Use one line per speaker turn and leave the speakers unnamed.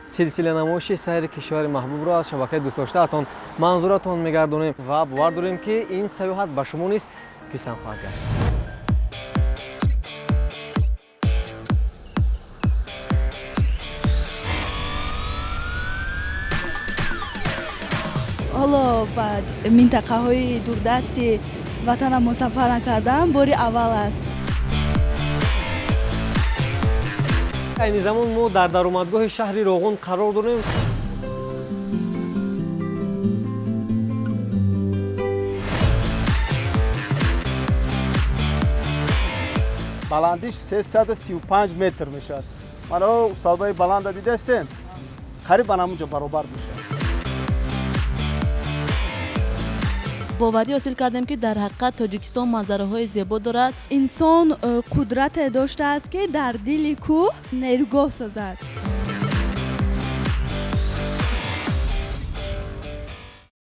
Силсила намоиши сайри кишвари маҳбубро аз шабакаи дӯстдоштаатон манзуратон мегардонем ва бовар дорем, ки ин сайёҳат ба шумо низ писанд хоҳад гашт.
Ҳоло ба минтақаҳои дурдасти ватанамон сафар накардаам, бори аввал аст.
Айни замон мо дар даромадгоҳи шаҳри Роғун қарор дорем.
Баландиш 335 метр мешавад. Мана устолбаи баланда дидастем, қариб ба ҳамунҷо баробар мешавад.
Боварӣ ҳосил кардем, ки дар ҳақиқат Тоҷикистон манзараҳои зебо дорад.
Инсон қудрате доштааст, ки дар дили кӯҳ нерӯгоҳ созад.